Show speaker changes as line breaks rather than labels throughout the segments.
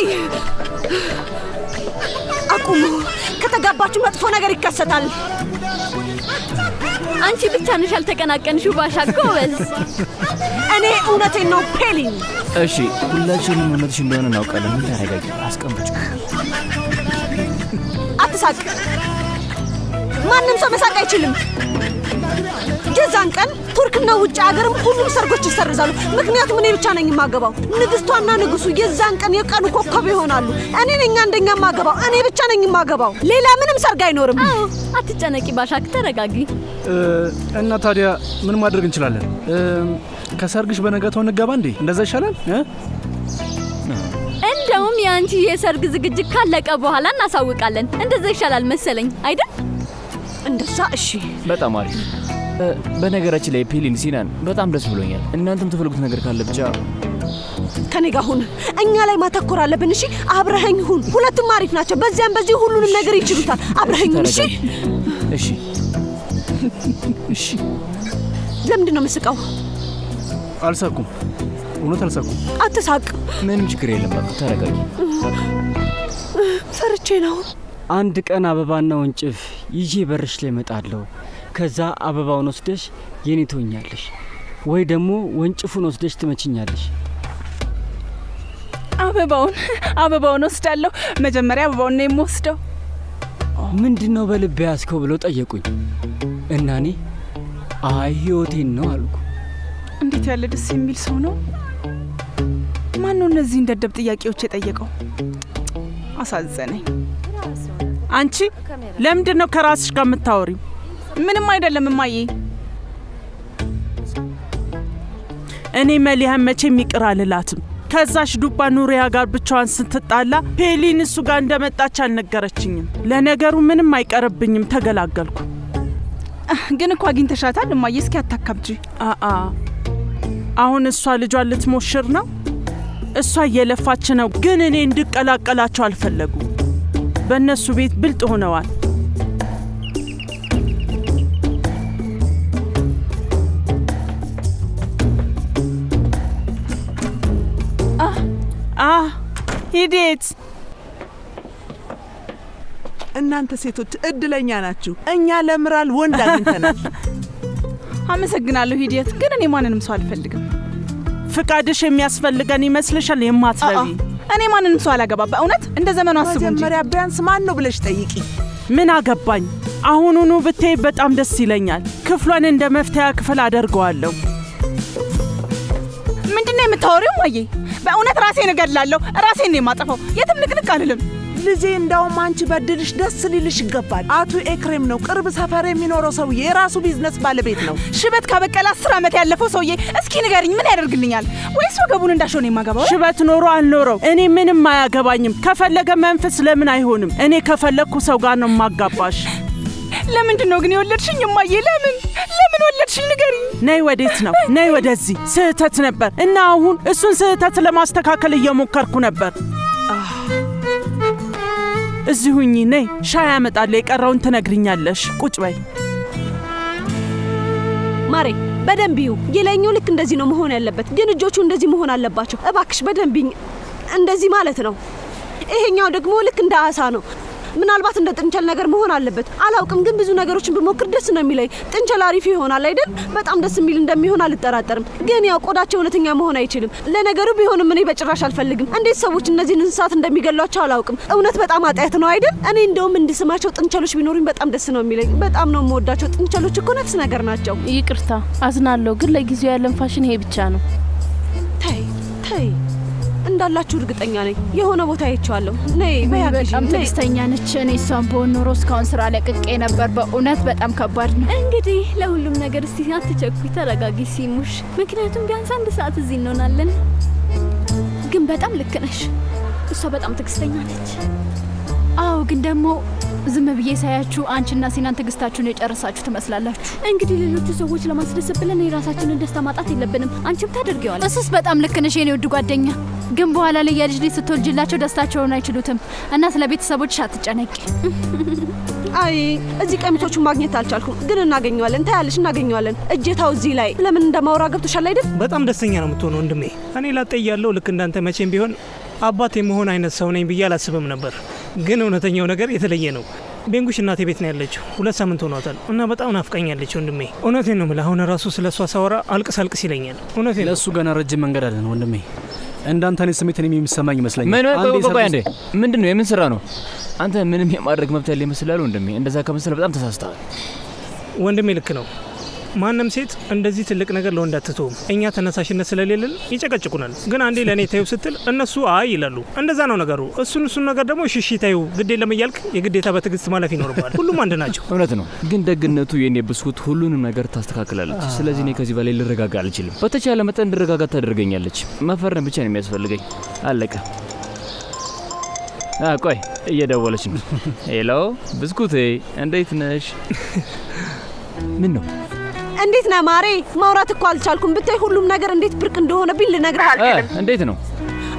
አይ አቁሙ። ከተጋባችሁ መጥፎ ነገር ይከሰታል።
አንቺ ብቻ ነሽ ያልተቀናቀንሽው ባሻ፣ ጎበዝ።
እኔ እውነቴን ነው ፔሊን።
እሺ፣ ሁላችንም እውነትሽ እንደሆነ እናውቃለን። ምን ተረጋጊ፣ አስቀምጪ።
አትሳቅ። ማንም ሰው መሳቅ አይችልም። የዛን ቀን ቱርክና ውጭ ሀገርም ሁሉም ሰርጎች ይሰርዛሉ። ምክንያቱም እኔ ብቻ ነኝ የማገባው። ንግስቷና ንጉሱ የዛን ቀን የቀኑ ኮከብ ይሆናሉ። እኔ ነኝ አንደኛ የማገባው። እኔ ብቻ ነኝ የማገባው። ሌላ ምንም ሰርግ አይኖርም።
አዎ፣ አትጨነቂ ባሻክ፣ ተረጋጊ።
እና ታዲያ ምን ማድረግ እንችላለን? ከሰርግሽ በነጋታው እንገባ እንዴ? እንደዛ ይሻላል እ?
እንደውም የአንቺ የሰርግ ዝግጅት ካለቀ በኋላ እናሳውቃለን። እንደዛ ይሻላል መሰለኝ አይደል?
እንደዛ እሺ።
በጣም አሪፍ። በነገራችን ላይ ፔሊን፣ ሲናን በጣም ደስ ብሎኛል። እናንተም ትፈልጉት ነገር ካለ ብቻ
ከኔ ጋር ሁን። እኛ ላይ ማተኮር አለብን። እሺ፣ አብረኸኝ ሁን። ሁለቱም አሪፍ ናቸው። በዚያም በዚህ ሁሉንም ነገር ይችሉታል። አብረኸኝ ሁን። እሺ።
እሺ እሺ።
ለምንድን ነው የምስቀው?
አልሳኩም፣ እውነት አልሳኩም።
አትሳቅ።
ምንም ችግር የለም። በቃ ተረጋጊ።
ፈርቼ ነው።
አንድ ቀን አበባና ወንጭፍ ይዤ በርሽ ላይ እመጣለሁ። ከዛ አበባውን ወስደሽ የኔ ትሆኛለሽ፣ ወይ ደግሞ ወንጭፉን ወስደሽ ትመችኛለሽ።
አበባውን ወስዳለሁ። መጀመሪያ አበባውን ነው የምወስደው።
ምንድን ነው በልብ ያዝከው ብለው ጠየቁኝ እና እኔ አይ ህይወቴን ነው አልኩ።
እንዴት ያለ ደስ የሚል ሰው ነው! ማን ነው እነዚህን ደደብ ጥያቄዎች የጠየቀው? አሳዘነኝ።
አንቺ ለምንድን ነው ከራስሽ ጋር የምታወሪው?
ምንም አይደለም እማዬ።
እኔ መሊያን መቼም ይቅር አልላትም። ከዛሽ ዱባ ኑሪያ ጋር ብቻዋን ስትጣላ ፔሊን እሱ ጋር እንደመጣች አልነገረችኝም። ለነገሩ ምንም አይቀርብኝም፣ ተገላገልኩ።
ግን እኮ አግኝተሻታል እማዬ። እስኪ አታካብጂ።
አአ፣ አሁን እሷ ልጇን ልትሞሽር ነው። እሷ እየለፋች ነው፣ ግን እኔ እንድቀላቀላቸው አልፈለጉም። በእነሱ ቤት ብልጥ ሆነዋል። አ ሂዴት
እናንተ ሴቶች እድለኛ ናችሁ። እኛ ለምራል ወንድ አግኝተናል።
አመሰግናለሁ ሂዲየት፣ ግን እኔ ማንንም ሰው አልፈልግም።
ፍቃድሽ የሚያስፈልገን ይመስልሻል? የማትረቢ
እኔ ማንንም ሰው አላገባ። በእውነት እንደ ዘመኑ አስቡ እንጂ።
መጀመሪያ ቢያንስ ማን ነው ብለሽ ጠይቂ።
ምን አገባኝ? አሁኑኑ ብትይ በጣም ደስ ይለኛል። ክፍሏን እንደ መፍትያ ክፍል አደርገዋለሁ።
ምንድን ነው የምታወሪው እማዬ? በእውነት ራሴን እገድላለሁ። ራሴን ነው የማጠፋው። የትም ንቅንቅ አልልም።
ልጄ እንዳውም አንቺ በድልሽ ደስ ሊልሽ ይገባል። አቶ ኤክሬም ነው ቅርብ ሰፈር የሚኖረው ሰውዬ፣ የራሱ ቢዝነስ ባለቤት ነው።
ሽበት ካበቀለ 10 ዓመት ያለፈው ሰውዬ እስኪ ንገሪኝ፣ ምን ያደርግልኛል? ወይስ ወገቡን እንዳሸው ነው የማገባው?
ሽበት ኖሮ አልኖረው እኔ ምንም አያገባኝም። ከፈለገ መንፈስ ለምን አይሆንም? እኔ ከፈለግኩ ሰው ጋር ነው የማጋባሽ።
ለምንድን ነው ግን የወለድሽኝ እማዬ? ለምን ለምን ወለድሽኝ ንገሪኝ።
ነይ። ወዴት ነው? ነይ ወደዚህ። ስህተት ነበር እና አሁን እሱን ስህተት ለማስተካከል እየሞከርኩ ነበር። እዚህ ሁኚ። ነይ፣ ሻይ አመጣለሁ። የቀረውን ትነግሪኛለሽ። ቁጭ በይ።
ማሬ በደንብ ይዩ። የላይኛው ልክ እንደዚህ ነው መሆን ያለበት፣ ግን እጆቹ እንደዚህ መሆን አለባቸው። እባክሽ በደንብ ይኝ። እንደዚህ ማለት ነው። ይሄኛው ደግሞ ልክ እንደ አሳ ነው። ምናልባት እንደ ጥንቸል ነገር መሆን አለበት። አላውቅም፣ ግን ብዙ ነገሮችን ብሞክር ደስ ነው የሚለኝ። ጥንቸል አሪፍ ይሆናል አይደል? በጣም ደስ የሚል እንደሚሆን አልጠራጠርም። ግን ያው ቆዳቸው እውነተኛ መሆን አይችልም። ለነገሩ ቢሆንም እኔ በጭራሽ አልፈልግም። እንዴት ሰዎች እነዚህን እንስሳት እንደሚገሏቸው አላውቅም። እውነት በጣም ኃጢአት ነው አይደል? እኔ እንደውም እንድስማቸው ጥንቸሎች ቢኖሩኝ በጣም ደስ ነው የሚለኝ። በጣም ነው የምወዳቸው። ጥንቸሎች እኮ ነፍስ ነገር ናቸው።
ይቅርታ አዝናለሁ፣ ግን ለጊዜው ያለን ፋሽን ይሄ ብቻ ነው።
ተይ ተይ፣ እንዳላችሁ እርግጠኛ ነኝ። የሆነ ቦታ አይቼዋለሁ። ነይ በይ አግዢኝ፣
በጣም
ነይ።
ትዕግስተኛ ነች። እኔ እሷን ብሆን ኖሮ እስካሁን ስራ ለቅቄ ነበር። በእውነት በጣም ከባድ ነው።
እንግዲህ ለሁሉም ነገር እስቲ አትቸኩይ፣ ተረጋጊ ሲሙሽ። ምክንያቱም ቢያንስ አንድ ሰዓት እዚህ እንሆናለን። ግን በጣም ልክ ነሽ፣ እሷ በጣም ትዕግስተኛ ነች።
አዎ፣ ግን ደግሞ ዝም ብዬ ሳያችሁ አንቺና ሲናን ትዕግስታችሁን የጨረሳችሁ ትመስላላችሁ።
እንግዲህ ሌሎቹ ሰዎች ለማስደሰት ብለን የራሳችንን ደስታ ማጣት የለብንም። አንቺም ታደርጊዋለሽ።
እሱስ በጣም ልክ ነሽ የኔ ውድ ጓደኛ። ግን በኋላ ላይ የልጅ ልጅ ስትወልጂላቸው ደስታቸውን አይችሉትም እና ስለ ቤተሰቦችሽ አትጨነቂ።
አይ እዚህ ቀሚሶቹን ማግኘት አልቻልኩም፣ ግን እናገኘዋለን። ታያለሽ፣ እናገኘዋለን። እጀታው እዚህ ላይ ለምን እንደማውራ ገብቶሻል አይደል?
በጣም ደስተኛ ነው የምትሆነው ወንድሜ። እኔ ላጤ እያለሁ ልክ እንዳንተ መቼም ቢሆን አባት የመሆን አይነት ሰው ነኝ ብዬ አላስብም ነበር፣ ግን እውነተኛው ነገር የተለየ ነው። ቤንጉሽ እናቴ ቤት ነው ያለችው። 2 ሳምንት ሆኗታል እና በጣም ናፍቃኛለች ወንድሜ። እውነቴን ነው የምልህ። አሁን ራሱ ስለ እሷ ሳወራ አልቅስ አልቅስ ይለኛል። እውነቴን ነው።
ለእሱ ገና ረጅም መንገድ አለን ወንድሜ። እንዳንተ አይነት ስሜት እኔም የሚሰማኝ ይመስለኛል።
ምን
አንዴ
ቆይ ቆይ
ሰርግ
አንዴ፣ ምንድን ነው የምን ስራ ነው? አንተ ምንም የማድረግ መብት ያለ ይመስላል ወንድሜ። እንደዛ ከመሰለህ በጣም ተሳስተሃል።
ወንድሜ ልክ ነው። ማንም ሴት እንደዚህ ትልቅ ነገር ለወንድ አትተውም። እኛ ተነሳሽነት ስለሌለን ይጨቀጭቁናል። ግን አንዴ ለእኔ ተይው ስትል እነሱ አይ ይላሉ። እንደዛ ነው ነገሩ። እሱን እሱን ነገር ደግሞ እሺ እሺ ተይው ግድ የለም እያልክ የግዴታ በትዕግስት ማለፍ ይኖርብሃል። ሁሉም አንድ ናቸው።
እውነት ነው፣ ግን ደግነቱ የኔ ብስኩት ሁሉንም ነገር ታስተካክላለች። ስለዚህ እኔ ከዚህ በላይ ልረጋጋ አልችልም። በተቻለ መጠን እንድረጋጋ ታደርገኛለች። መፈረም ብቻ ነው የሚያስፈልገኝ። አለቀ። ቆይ እየደወለች ነው። ሄሎ ብስኩቴ፣ እንዴት ነሽ? ምን ነው
እንዴት ነህ ማሬ? ማውራት እኮ አልቻልኩም። ብታይ ሁሉም ነገር እንዴት ብርቅ እንደሆነብኝ ልነግርህ አልችልም።
እንዴት ነው?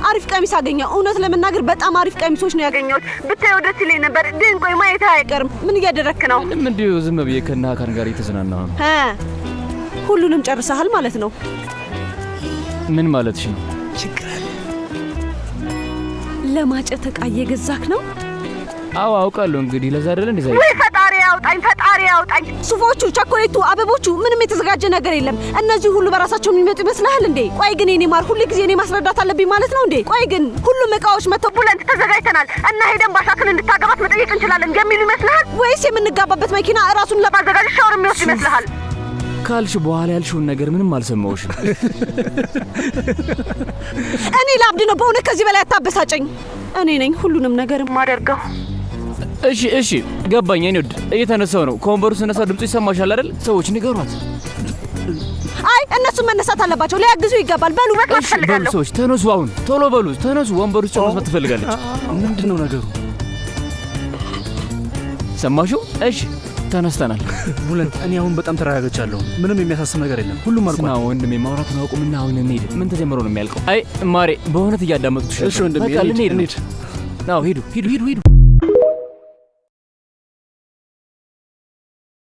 አሪፍ ቀሚስ አገኘሁ። እውነት ለመናገር በጣም አሪፍ ቀሚሶች ነው ያገኘሁት። ብታየው ደስ ይለኝ ነበር፣ ግን ቆይ ማየት አይቀርም። ምን እያደረግክ ነው?
ምንም፣ እንዲሁ ዝም ብዬ ከነ ሀካን ጋር እየተዝናናሁ ነው።
ሁሉንም ጨርሰሃል ማለት ነው?
ምን ማለትሽ ነው?
ችግር አለ። ለማጨት ዕቃ እየገዛክ ነው?
አዎ አውቃለሁ። እንግዲህ ለዛ አይደለ እንደዛ
ወይ ፈጣሪ ያውጣኝ፣ ፈጣሪ ያውጣኝ። ሱፎቹ፣ ቸኮሌቱ፣ አበቦቹ፣ ምንም የተዘጋጀ ነገር የለም። እነዚህ ሁሉ በራሳቸው የሚመጡ ይመስልሃል እንዴ? ቆይ ግን የኔ ማር፣ ሁሉ ጊዜ እኔ ማስረዳት አለብኝ ማለት ነው እንዴ? ቆይ ግን ሁሉም እቃዎች መጥተው ቡለንት ተዘጋጅተናል እና ሄደን ባሻክን እንድታገባት መጠየቅ እንችላለን የሚሉ ይመስልሃል? ወይስ የምንጋባበት መኪና እራሱን ለማዘጋጀት ሻወር የሚወስድ ይመስልሃል?
ካልሽ በኋላ ያልሽውን ነገር ምንም አልሰማሁሽም።
እኔ ላብድ ነው በእውነት። ከዚህ በላይ አታበሳጨኝ። እኔ ነኝ ሁሉንም ነገር የማደርገው።
እሺ እሺ ገባኝ። እኔ ውድ እየተነሳው ነው። ከወንበሩ ስነሳ ድምፁ ይሰማሻል አይደል? ሰዎች ንገሯት።
አይ እነሱ መነሳት አለባቸው፣ ሊያግዙ ይገባል። በሉ መግባት
እሺ በሉ ሰዎች ተነሱ፣ አሁን ቶሎ በሉ ተነሱ። ወንበሩ ውስጥ መስማት ትፈልጋለች።
ምንድን ነው ነገሩ?
ሰማሽው? እሺ ተነስተናል።
ቡለንት፣ እኔ አሁን በጣም ተረጋግቻለሁ። ምንም የሚያሳስብ ነገር የለም። ሁሉም አልቋል።
ስማ ወንድሜ፣ ማውራቱን አቁምና አሁን እንሂድ። ምን ተጀምሮ ነው የሚያልቀው? አይ ማሬ፣ በእውነት እያዳመጥኩሽ።
እሺ ወንድሜ፣
በቃ ልንሄድ ነው።
እንሂድ።
አዎ ሂዱ ሂዱ ሂዱ ሂዱ።